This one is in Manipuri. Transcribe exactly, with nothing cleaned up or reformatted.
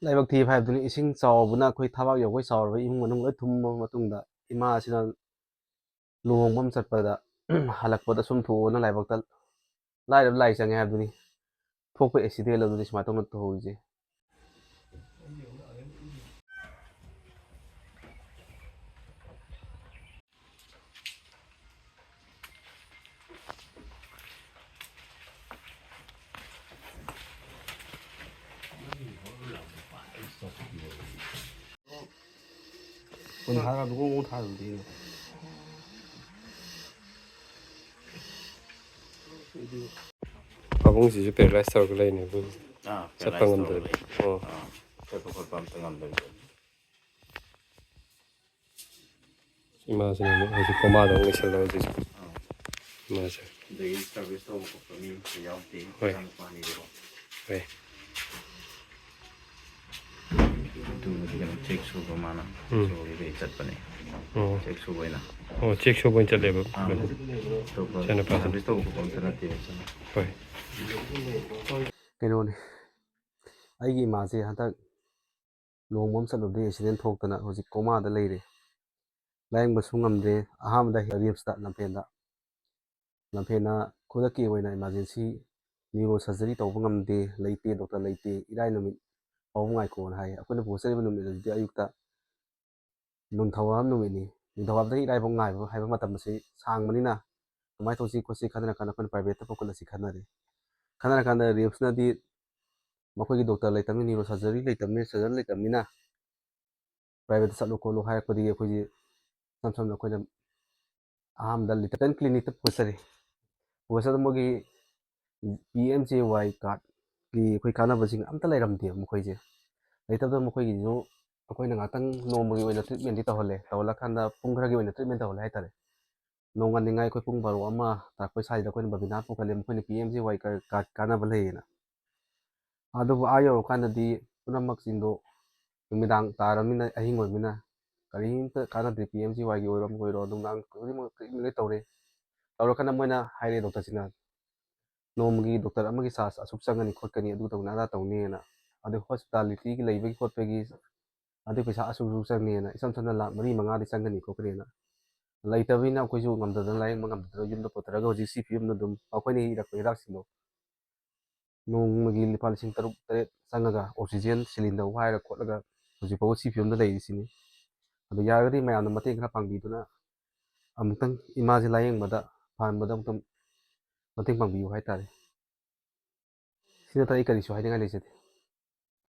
ꯂꯥꯏꯕꯛ ꯊꯤꯕ ꯍꯥꯏꯕꯗꯨꯅꯤ꯫ ꯏꯁꯤꯡ ꯆꯥꯎꯕꯅ ꯑꯩꯈꯣꯏ ꯊꯕꯥꯛ ꯌꯧꯈꯩ ꯆꯥꯎꯔꯕ ꯏꯃꯨꯡ ꯃꯅꯨꯡ ꯂꯣꯏ ꯊꯨꯝꯃꯕ ꯃꯇꯨꯡꯗ, ꯏꯃꯥ ꯑꯁꯤꯅ ꯂꯨꯍꯣꯡꯕ ꯑꯃ ꯆꯠꯄꯗ ꯍꯜꯂꯛꯄꯗ ꯁꯨꯝ ꯊꯣꯛꯑꯣꯅ ꯂꯥꯏꯕꯛꯇ ꯂꯥꯏꯔꯕ ꯂꯥꯏ ꯆꯪꯉꯦ ꯍꯥꯏꯕꯗꯨꯅꯤ꯫ ꯊꯣꯛꯄ ꯑꯦꯛꯁꯤꯗꯦꯟ ꯑꯗꯨꯗꯤ ꯁꯨꯃꯥꯏꯅ ꯇꯧꯅ ꯇꯧꯍꯧꯔꯤꯁꯦ꯫ ꯀꯨꯟꯊ꯭ꯔꯥ ꯂꯨꯍꯣꯡ ꯊꯥꯔꯨꯗꯣꯏꯅꯦ꯫ ꯄꯥꯕꯨꯡꯁꯤꯁꯨ ꯄꯦꯔꯥꯂꯥꯏꯁ ꯇꯧꯔꯒ ꯂꯩꯅꯦ ꯑꯗꯨ꯫ ꯑꯥ, ꯆꯠꯄ ꯄꯦꯔꯥꯂꯥꯏꯁ ꯉꯝꯗ꯭ꯔꯦ꯫ ꯇꯧꯔꯒ ꯂꯩ꯫ ꯑꯣ꯫ ꯑꯥ, ꯆꯠꯄ ꯈꯣꯠꯄ ꯑꯝꯇ ꯉꯝꯗꯕꯤꯗ꯫ ꯏꯃꯥꯁꯤꯅ ꯑꯃꯨꯛ ꯍꯧꯖꯤꯛ ꯀꯣꯃꯥꯗ ꯑꯃꯨꯛ ꯂꯩꯁꯜꯂꯦ ꯍꯧꯖꯤꯛꯁꯦ꯫ ꯑꯥ꯫ ꯏꯃꯥꯁꯦ꯫ ꯑꯗꯒꯤ ꯁꯔꯚꯤꯁ ꯇꯧꯕ ꯈꯣꯠꯄ ꯃꯤ ꯑꯝꯇ ꯌꯥꯎꯗꯦ꯫ ꯍꯣꯏ꯫ ꯃꯆꯥꯅꯨꯄꯥꯅꯤꯗꯀꯣ꯫ ꯍꯣꯏ꯫ ꯑꯗꯨꯕꯨꯗꯤ ꯀꯩꯅꯣ, ꯆꯦꯛ ꯁꯨꯕ ꯃꯥꯅ ꯎꯝ꯫ ꯁꯨꯕꯒꯤ ꯆꯠꯄꯅꯦ꯫ ꯑꯣ꯫ ꯆꯦꯛ ꯁꯨꯕ ꯑꯣꯏꯅ꯫ ꯑꯣ, ꯆꯦꯛ ꯁꯨꯕ ꯑꯣꯏꯅ ꯆꯠꯂꯦꯕ ꯑꯥ꯫ ꯑꯇꯣꯞꯄ ꯏꯆꯥꯅꯨꯄꯥꯁꯦ꯫ ꯁꯔꯚꯤꯁ ꯇꯧꯕ ꯈꯣꯠꯄ ꯑꯝꯇ ꯅꯠꯇꯦꯕ ꯏꯆꯥꯅ꯫ ꯍꯣꯏ꯫ ꯀꯩꯅꯣꯅꯦ, ꯑꯩꯒꯤ ꯏꯃꯥꯁꯦ ꯍꯟꯗꯛ ꯂꯨꯍꯣꯡꯕ ꯑꯃ ꯆꯠꯂꯨꯕꯗꯒꯤ ꯑꯦꯛꯁꯤꯗꯦꯟ ꯊꯣꯛꯇꯅ ꯍꯧꯖꯤꯛ ꯀꯣꯃꯥꯗ ꯂꯩꯔꯦ꯫ ꯂꯥꯌꯦꯡꯕꯁꯨ ꯉꯝꯗ꯭ꯔꯦ꯫ ꯑꯍꯥꯟꯕꯗ ꯔꯤꯝꯁꯇ, ꯂꯝꯐꯦꯜꯗ꯫ ꯂꯝꯐꯦꯜꯅ ꯈꯨꯗꯛꯀꯤ ꯑꯣꯏꯅ ꯏꯃꯥꯔꯖꯦꯟꯁꯤ ꯅ꯭ꯌꯨꯔꯣ ꯁꯔꯖꯔꯤ ꯇꯧꯕ ꯉꯝꯗꯦ, ꯂꯩꯇꯦ, ꯗꯣꯛꯇꯔ ꯂꯩꯇꯦ, ꯏꯔꯥꯏ ꯅꯨꯃꯤꯠ ꯐꯥꯎꯕ ꯉꯥꯏꯈꯣꯅ ꯍꯥꯏ꯫ ꯑꯩꯈꯣꯏꯅ ꯄꯨꯈꯠꯆꯔꯤꯕ ꯅꯨꯃꯤꯠ ꯑꯗꯨꯗꯤ ꯑꯌꯨꯛꯇ, ꯅꯤꯡꯊꯧꯀꯥꯕ ꯅꯨꯃꯤꯠꯅꯤ꯫ ꯅꯤꯡꯊꯧꯀꯥꯕꯗꯒꯤ ꯏꯔꯥꯏꯐꯥꯎ ꯉꯥꯏꯕ ꯍꯥꯏꯕ ꯃꯇꯝ ꯑꯁꯤ ꯁꯥꯡꯕꯅꯤꯅ ꯀꯃꯥꯏꯅ ꯇꯧꯁꯤ ꯈꯣꯠꯁꯤ ꯈꯟꯅꯔ ꯀꯥꯟꯗ ꯑꯩꯈꯣꯏꯅ ꯄ꯭ꯔꯥꯏꯚꯦꯠꯇ ꯄꯨꯈꯠꯂꯁꯤ ꯈꯟꯅꯔꯦ꯫ ꯈꯟꯅꯔ ꯀꯥꯟꯗ ꯔꯤꯝꯁꯅꯗꯤ ꯃꯈꯣꯏꯒꯤ ꯗꯣꯛꯇꯔ ꯂꯩꯇꯕꯅꯤ, ꯅ꯭ꯌꯨꯔꯣ ꯁꯔꯖꯔꯤ ꯂꯩꯇꯕꯅꯤ, ꯁꯔꯖꯟ ꯂꯩꯇꯕꯅꯤꯅ ꯄ꯭ꯔꯥꯏꯚꯦꯠꯇ ꯆꯠꯂꯣ ꯈꯣꯠꯂꯣ ꯍꯥꯏꯔꯛꯄꯗꯒꯤ ꯑꯩꯈꯣꯏꯁꯦ ꯏꯁꯝ ꯁꯝꯅ ꯑꯩꯈꯣꯏꯅ ꯑꯍꯥꯟꯕꯗ ꯂꯤꯇꯜ ꯀ꯭ꯂꯤꯅꯤꯛꯇ ꯄꯨꯈꯠꯆꯔꯦ꯫ ꯄꯨꯈꯠꯆꯕꯗ ꯃꯣꯏꯒꯤ ꯄꯤ ꯑꯦꯝ ꯖꯦ ꯋꯥꯏ ꯀꯥꯔꯠꯀꯤ ꯑꯩꯈꯣꯏ ꯀꯥꯟꯅꯕꯁꯤꯡ ꯑꯝꯇ ꯂꯩꯔꯝꯗꯦꯕ ꯃꯈꯣꯏꯁꯦ꯫ ꯂꯩꯇꯕꯗ ꯃꯈꯣꯏꯒꯤꯁꯨ ꯑꯩꯈꯣꯏꯅ ꯉꯥꯛꯇꯪ ꯅꯣꯡꯃꯒꯤ ꯑꯣꯏꯅ ꯇ꯭ꯔꯤꯠꯃꯦꯟꯗꯤ ꯇꯧꯍꯜꯂꯦ꯫ ꯇꯧꯍꯜꯂꯀꯥꯟꯗ ꯄꯨꯡ ꯈꯔꯒꯤ ꯑꯣꯏꯅ ꯇ꯭ꯔꯤꯠꯃꯦꯟ ꯇꯧꯍꯜꯂꯦ ꯍꯥꯏꯇꯥꯔꯦ꯫ ꯅꯣꯡꯉꯥꯟꯅꯤꯡꯉꯥꯏ ꯑꯩꯈꯣꯏ ꯄꯨꯡ ꯕꯥꯔꯣ ꯑꯃ ꯇꯥꯔꯛꯄꯩ ꯁ꯭ꯋꯥꯏꯗ ꯑꯩꯈꯣꯏꯅ ꯕꯕꯤꯅꯥ ꯄꯨꯈꯠꯂꯦ, ꯃꯈꯣꯏꯅ ꯄꯤ ꯑꯦꯝ ꯖꯦ ꯋꯥꯏ ꯀꯥꯔꯠ ꯀꯥꯟꯅꯕ ꯂꯩꯌꯦꯅ꯫ ꯑꯗꯨꯕꯨ ꯑꯥ ꯌꯧꯔꯀꯥꯟꯗꯗꯤ ꯄꯨꯝꯅꯃꯛꯁꯤꯡꯗꯣ ꯅꯨꯃꯤꯗꯥꯡ ꯇꯥꯔꯕꯅꯤꯅ, ꯑꯍꯤꯡ ꯑꯣꯏꯕꯅꯤꯅ ꯀꯔꯤꯝꯇ ꯀꯥꯟꯅꯗ꯭ꯔꯦ꯫ ꯄꯤ ꯑꯦꯝ ꯖꯦ ꯋꯥꯏꯒꯤ ꯑꯣꯏꯔꯣ, ꯑꯃꯒꯤ ꯑꯣꯏꯔꯣ, ꯅꯨꯡꯗꯥꯡ ꯈꯨꯗꯤꯡꯃꯛ ꯀꯔꯤꯝ ꯂꯣꯏ ꯇꯧꯔꯦ꯫ ꯇꯧꯔꯀꯥꯟꯗ ꯃꯣꯏꯅ ꯍꯥꯏꯔꯦ ꯗꯣꯛꯇꯔꯁꯤꯡꯅ, "ꯅꯣꯡꯃꯒꯤ ꯗꯣꯛꯇꯔ ꯑꯃꯒꯤ ꯆꯥꯔꯖ ꯑꯁꯨꯛ ꯆꯪꯒꯅꯤ ꯈꯣꯠꯀꯅꯤ, ꯑꯗꯨ ꯇꯧꯅꯤ ꯑꯗꯥ ꯇꯧꯅꯤꯅ" ꯑꯗꯩ ꯍꯣꯁꯄꯤꯇꯥꯂꯤꯇꯤꯒꯤ ꯂꯩꯕꯒꯤ ꯈꯣꯠꯄꯒꯤ ꯑꯗꯨꯒꯤ ꯄꯩꯁꯥ ꯑꯁꯨꯛ ꯑꯁꯨꯛ ꯆꯪꯅꯤꯅ, ꯏꯁꯝ ꯁꯝꯅ ꯂꯥꯛ ꯃꯔꯤ ꯃꯉꯥꯗꯤ ꯆꯪꯒꯅꯤ ꯈꯣꯠꯀꯅꯤꯅ ꯂꯩꯇꯕꯅꯤꯅ ꯑꯩꯈꯣꯏꯁꯨ ꯉꯝꯗꯗꯅ, ꯂꯥꯏꯌꯦꯡꯕ ꯉꯝꯗꯗꯅ ꯌꯨꯝꯗ ꯄꯨꯊꯔꯒ ꯍꯧꯖꯤꯛ ꯁꯤ ꯐꯤꯕꯝꯗ ꯑꯗꯨꯝ ꯑꯩꯈꯣꯏꯅ ꯏꯔꯛꯄ ꯍꯤꯗꯥꯛꯁꯤꯡꯗꯣ ꯅꯣꯡꯃꯒꯤ ꯂꯨꯄꯥ ꯂꯤꯁꯤꯡ ꯇꯔꯨꯛ ꯇꯔꯦꯠ ꯆꯪꯉꯒ ꯑꯣꯛꯁꯤꯖꯦꯟ ꯁꯤꯂꯤꯟꯗꯔ ꯋꯥꯏꯔ ꯈꯣꯠꯂꯒ ꯍꯧꯖꯤꯛ ꯐꯥꯎꯕ ꯁꯤ ꯐꯤꯕꯝꯗ ꯂꯩꯔꯤꯁꯤꯅꯤ꯫ ꯑꯗꯣ ꯌꯥꯔꯒꯗꯤ ꯃꯌꯥꯝꯅ ꯃꯇꯦꯡ ꯈꯔ ꯄꯥꯡꯕꯤꯗꯨꯅ ꯑꯃꯨꯛꯇꯪ ꯏꯃꯥꯁꯦ ꯂꯥꯏꯌꯦꯡꯕꯗ, ꯐꯍꯟꯕꯗ ꯑꯃꯨꯛꯇꯪ ꯃꯇꯦꯡ ꯄꯥꯡꯕꯤꯌꯨ ꯍꯥꯏꯇꯥꯔꯦ꯫ ꯁꯤ ꯅꯠꯇ꯭ꯔꯒ ꯑꯩ ꯀꯔꯤꯁꯨ ꯍꯥꯏꯅꯤꯡꯉꯥꯏ ꯂꯩꯖꯗꯦ꯫